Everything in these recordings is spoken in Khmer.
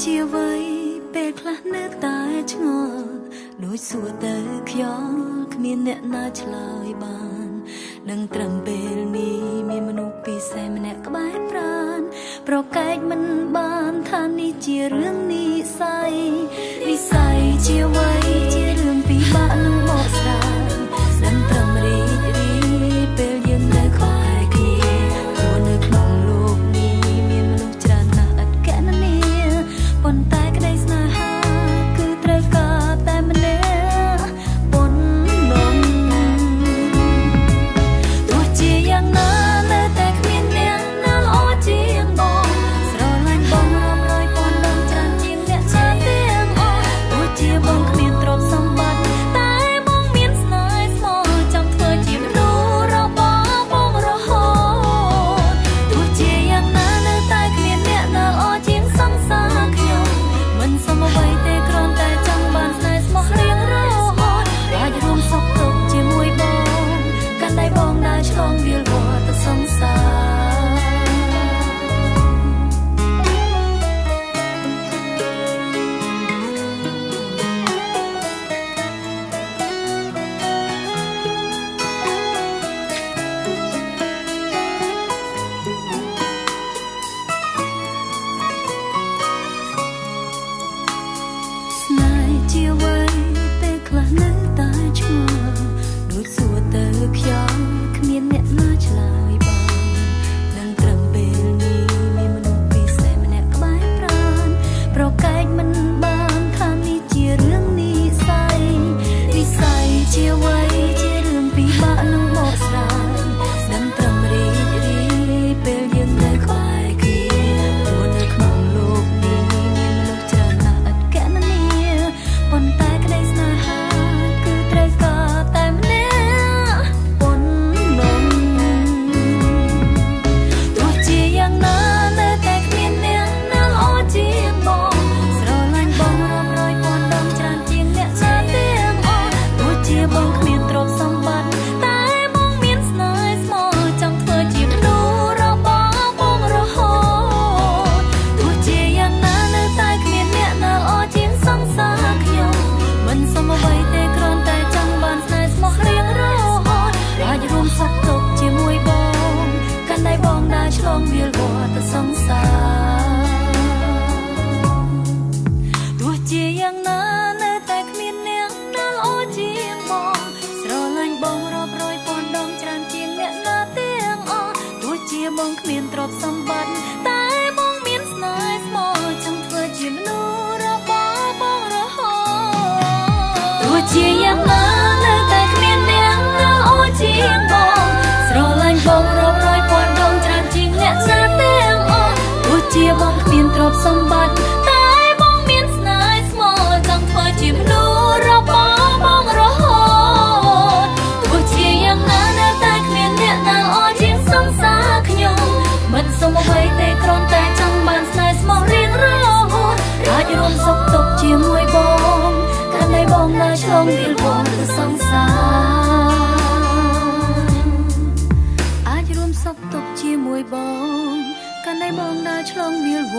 ជាអ្វីពេលខ្លះនៅតែឆ្ងល់ដូចសួរទៅខ្យល់គ្មានអ្នកណាឆ្លើយបានដឹងត្រឹមពេលនេះមានមនុស្សពិសេសម្នាក់ក្បែរប្រានប្រកែកមិនបានថានេះជារឿងនិស័យនិស័យជាអ្វីជារឿងពិបាកនឹងបកស្រាយដឹងត្រឹមរីករាយពេលយើងនៅក្បែរគ្នាព្រោះនៅក្នុងលោកនេះមានមនុស្សច្រើនណាស់ឥតកណនាប៉ុន្តែក្តីស្នេហាគឺត្រូវការតែម្នាក់ប៉ុណ្ណឹងទោះជាយ៉ាងណានៅតែគ្មានអ្នកណាល្អជាងបងស្រឡាញ់បងរាប់រយពាន់ដងច្រើនជាងអ្នកណាទាំងអស់ទោះជាបងគ្មានទ្រព្យសម្បត្តិតែបងមានស្នេហ៍ស្មោះចង់ធ្វើជាមនុស្សរបស់បងរហូតទោះជាយ៉ាងណានៅតែគ្មានអ្នកណាល្អជាងសង្សារខ្ញុំមិនសុំអ្វីទេគ្រាន់តែចង់បានស្នេហ៍ស្មោះរៀងរហូតអាចរួមសុខទុក្ខជាមួយបងកាន់ដៃបងដើរឆ្លងវាលវដ្តសង្សារស្នេហ៍ជាអ្វីពេលខ្លះនៅតែឆ្ងល់ដូចសួរទៅខ្យល់គ្មានអ្នកណាឆ្លើយបានដឹងត្រឹមពេលនេះមានមនុស្សពិសេសម្នាក់ក្បែរប្រានប្រកែកមិនបានថានេះជារឿងនិស័យនិស័យជាអ្វីជារឿងពិបាកនឹងបកស្រាយដឹងត្រឹមរីករាយពេលយើងនៅក្បែរគ្នាព្រោះនៅក្នុងលោកនេះមានមនុស្សច្រើនណាស់ឥតកណនាប៉ុន្តែក្តីស្នេហាគឺត្រូវការតែម្នាក់ប៉ុណ្ណឹងទោះជាយ៉ាងណានៅតែគ្មានអ្នកណាល្អជាងបងស្រឡាញ់បងរាប់រយពាន់ដងច្រើនជាងអ្នកណាទាំងអស់ទោះជាបងគ្មានទ្រព្យសម្បត្តិតែបងមានស្នេហ៍ស្មោះចង់ធ្វើជាមនុស្សរបស់បងរហូតទោះជាយ៉ាងណានៅតែគ្មានអ្នកណាល្អជាងសង្សារខ្ញុំមិនសុំអ្វីទេគ្រាន់តែចង់បានស្នេហ៍ស្មោះរៀងរហូតអាចរួមសុខទុក្ខជាមួយបងកាន់ដៃបងដើរឆ្លងវាលវដ្តសង្សារទោះជាយ៉ាងណានៅតែគ្មានអ្នកណាល្អជាងបងស្រឡាញ់បងរាប់រយពាន់ដងច្រើនជាងអ្នកណាទាំងអស់ទោះជាបងគ្មានទ្រព្យសម្បត្តិតែបងមានស្នេហ៍ស្មោះចង់ធ្វើជាមនុស្សរបស់បងរហូតទោះជាយ៉ាងណានៅតែគ្មានអ្នកណាល្អជាងបងស្រឡាញ់បងរាប់រយពាន់ដងច្រើនជាងអ្នកណាទាំងអស់ទោះជាបងគ្មានទ្រព្យសម្បត្តិតែបងមានស្នេហ៍ស្មោះចង់ធ្វើជាមនុស្សរបស់បងរហូតទោះជាយ៉ាងណានៅតែគ្មានអ្នកណាល្អជាងសង្សារខ្ញុំមិនសុំអ្វីទេគ្រាន់តែចង់បានស្នេហ៍ស្មោះរៀងរហូតអាចរួមសុខទុក្ខជាមួយបងកាន់ដៃបងដើរឆ្លងវាលវដ្តសង្សារអាចរួមសុខទុក្ខជាមួយបងកាន់ដៃបងដើរឆ្លងវាលវ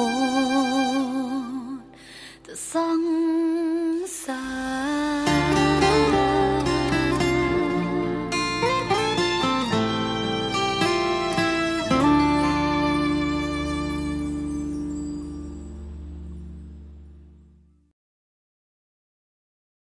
ដ្តសង្សារ